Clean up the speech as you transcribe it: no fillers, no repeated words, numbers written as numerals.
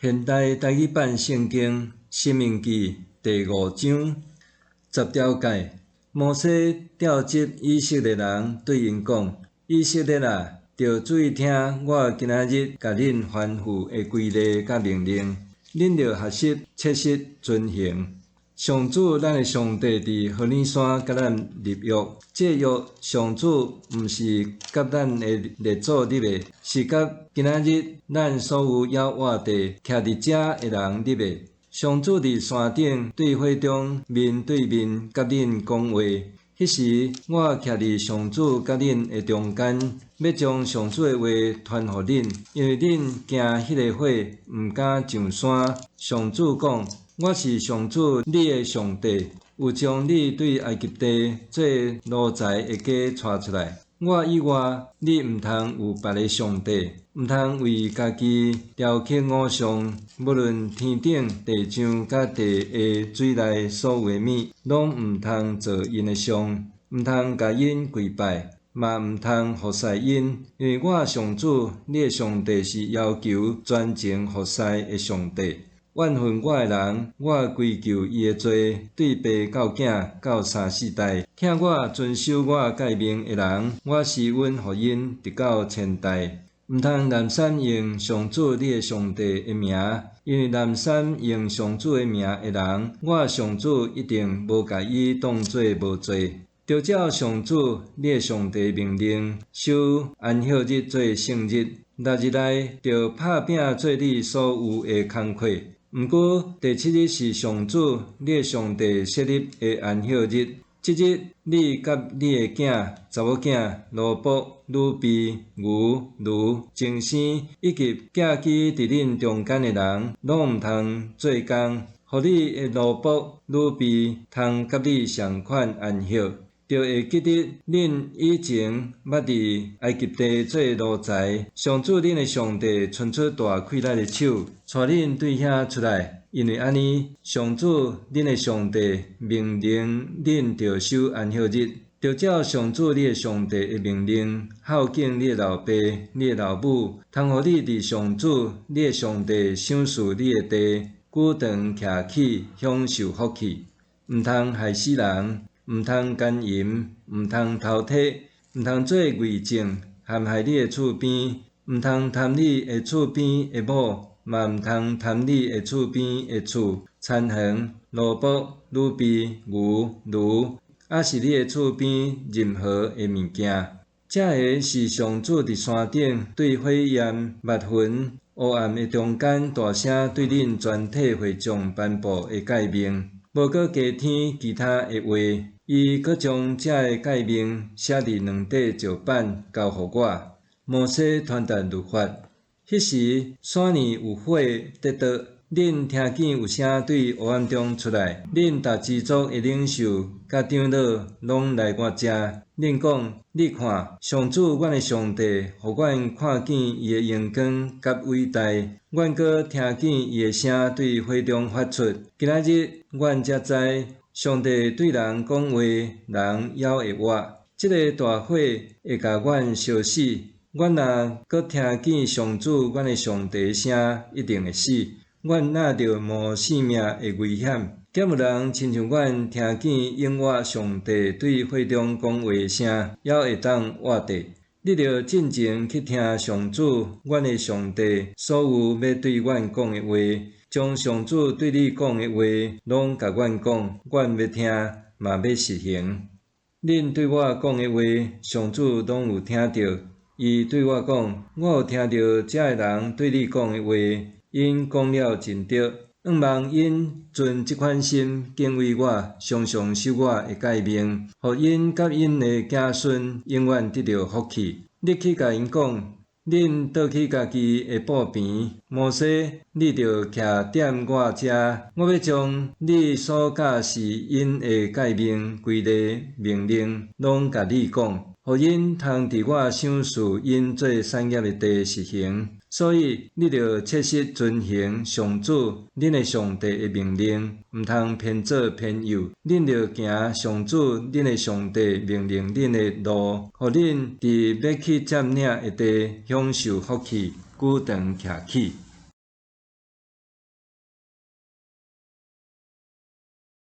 現代台語版聖經《申命記》第五章十條誡，摩西召集以色列人對𪜶講：以色列啊，著注意聽我今仔日共恁吩咐的規例佮命令，恁著學習切實遵行。上主咱的上帝佇何烈山佮咱立約，這約上主毋是佮咱的列祖立的，是佮今仔日咱所有猶活著徛佇遮的人立的。上主佇山頂對火中面對面佮恁講話，彼時我徛佇上主佮恁的中間，欲將上主的話傳予恁，因為恁驚彼个火，毋敢上山。上主講：我是上主你的上帝，有將你對埃及地做奴才的家帶出來。我以外，你毋通有別个上帝，毋通為家己雕刻偶像，無論天頂、地上佮地下水內所有的物，攏毋通做𪜶的像，毋通共𪜶跪拜，嘛毋通服侍𪜶，因為我上主你的上帝是要求專情服侍的上帝。怨恨我的人，我歸咎伊的罪，對爸到囝到三四代；疼我遵守我誡命的人，我施恩予𪜶，直到千代。毋通濫散用上主你的上帝的名，因為濫散用上主的名的人，我上主一定無共伊當做無罪。著照上主你的上帝命令，守安息日做聖日，六日內著拍拚做你所有的工課。毋過第七日是上主你的上帝設立的安息日，這日你佮你的囝、查某囝、奴僕、女婢、牛、驢、精牲，以及寄居佇恁中間的人，攏毋通做工，予你的奴僕、女婢通佮你仝款安息。著會記得恁以前捌佇埃及地做奴才，上主恁的上帝伸出大氣力的手，帶恁對遐出來。因為按呢，上主恁的上帝命令恁著守安息日，著照上主你的上帝的命令，孝敬你的老爸、你的老母，通予你佇上主你的上帝賞賜你的地，久長徛起，享受福氣。毋通害死人。毋通姦淫，毋通偷提，毋通做偽證陷害你的厝邊，毋通貪你的厝邊的某，嘛毋通貪你的厝邊的厝、田園、奴僕、女婢、牛、驢，抑是你的厝邊任何的物件。這个是上主佇山頂對火焰、密雲、烏暗的中間大聲對恁全體會眾頒布的誡命，無閣加添其他的話。伊閣將這个誡命寫佇兩塊石板交予我。摩西傳達律法。彼時山裡有火佇著，恁聽見有聲對烏暗中出來。恁逐支族的領袖佮長老攏來我遮。恁講：你看，上主阮的上帝，予阮看見伊的榮光佮偉大，阮閣聽見伊的聲對火中發出。今仔日阮才知，上帝對人講話，人猶會活。這个大火會共阮燒死，阮若閣聽見上主阮的上帝聲，一定會死。阮若著冒性命的危險？敢有人親像阮聽見永活上帝對火中講話的聲，猶會當活著？你著進前去聽上主阮的上帝所有欲對阮講的話，將上主對你講的話攏共阮講，阮欲聽，嘛欲實行。恁對我講的話，上主攏有聽著。伊對我講：我有聽著遮的人對你講的話，𪜶講了真對。向望𪜶存這款心敬畏我，常常守我的誡命，予𪜶佮𪜶的子孫永遠得著福氣。你去共𪜶講，恁倒去家己的布棚。摩西，你著徛踮我遮，我欲將你所教示𪜶的誡命、規例、命令，攏共你講，予𪜶通佇我賞賜𪜶做產業的地實行。所以，你著切實遵行上主恁的上帝的命令，毋通偏左偏右。恁著行上主恁的上帝命令恁的路，予恁佇欲去佔領的地享受福氣，久長徛起。